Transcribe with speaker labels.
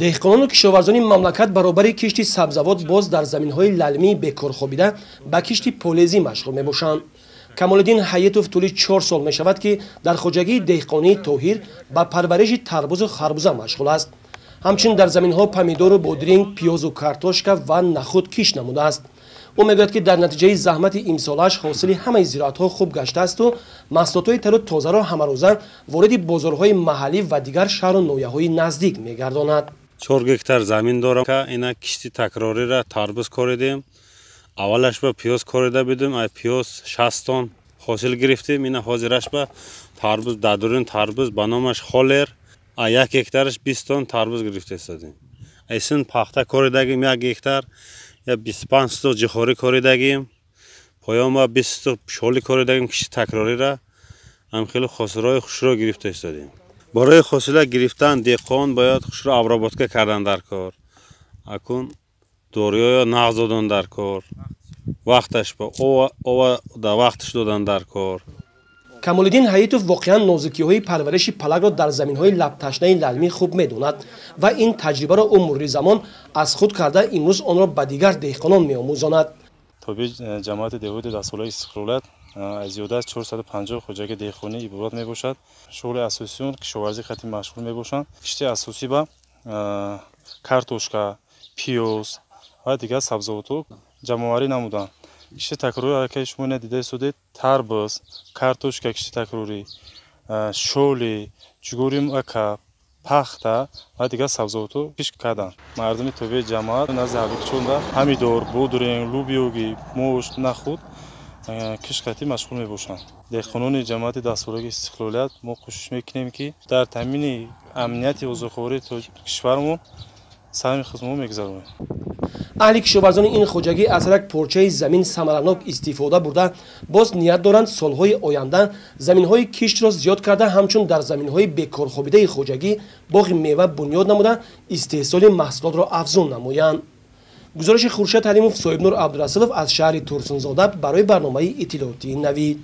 Speaker 1: Деҳқонону кишоварзони мамлакат баробари кишти сабзавот боз дар заминҳои лалмии бекор хобида ба кишти полезӣ машғул мебошанд. Камолиддин Ҳаитов тӯли 4 сол мешавад, ки дар хоҷагии деҳқонии Тоҳир ба парвариши тарбузу харбуза машғул аст. Ҳамчунин дар заминҳо помидору бодринг, пиёзу картошка ва нахуд кишт намудааст. Ӯ мегӯяд, ки дар натиҷаи заҳмати имсолааш ҳосили ҳамаи зироатҳо хуб гаштаасту маҳсулотҳои тару тозаро ҳамарӯза вориди бозорҳои маҳаллӣ ва дигар шаҳру ноҳияҳои наздик мегардонад.
Speaker 2: 4 гектар замин дорам. Ина кишти такрорира тарбуз коридем. Аввалаш ба пиёз корида будем, ай пиёз 60 тонн ҳосил гирифтем. Ина ҳозираш ба тарбуз дадурин тарбуз ба номаш холер, а 1 гектараш 20 тонн тарбуз гирифта истодем. Айсин пахта коридагим 1 гектар, я 25 штук ҷихорӣ коридагим, поён ба 20 штук шоли коридагим. Кишти такрорира ҳам хеле хосилҳои хушро гирифта истодем. Барои хосила гирифтан деҳқон бояд хушро обработка кардан дар кор, акун доруё нағз додан дар кор, вақташ ба ова дар вақташ додан дар кор.
Speaker 1: Камолиддин Ҳаитов воқеан нозукиҳои парвариши палакро дар заминҳои лабташнаи лалмӣ хуб медонад ва ин таҷрибаро ӯ мурури замон аз худ карда имрӯз онро ба дигар деҳқонон меомӯзонад.
Speaker 3: Тобеи ҷамоати деҳоти даҳсолаи истиқлолият аз зиёда аз 450 хоҷаги деҳқонӣ иборат мебошад. Шуғли асосии он кишоварзӣ хати машғул мебошанд. Кишти асосӣ ба картошка, пиёз ва дигар сабзавотҳо ҷамъоварӣ намуданд. Кишти такрорӣ аллакай шумо ина дида истодед: тарбуз, картошка кишти такрорӣ, шоли, ҷугори мака, пахта ва дигар сабзавотҳо кишт карданд. Мардуми тобеи ҷамоат назди ҳавликчонда помидор, бодринг, лубиёгӣ, мош, нахуд кишт қатӣ машғул мебошанд. Деҳқонони ҷамоати даҳсолаги истиқлолият мо кӯшиш мекунем, ки дар таъмини амнияти озуқавории кишвармон саҳми худро мегузаронем.
Speaker 1: Аҳли кишоварзони ин хоҷагӣ аз ҳар як порчаи замин самаранок истифода бурда, боз ният доранд солҳои оянда заминҳои киштро зиёд карда, ҳамчун дар заминҳои бекорхобидаи хоҷагӣ боғи мева бунёд намуда, истеҳсоли маҳсулотро афзун намоянд. Гузориши Хуршед Ҳалимов, Соҳибнур Абдурасулов аз шаҳри Турсунзода барои барномаи иттилоотии Навид.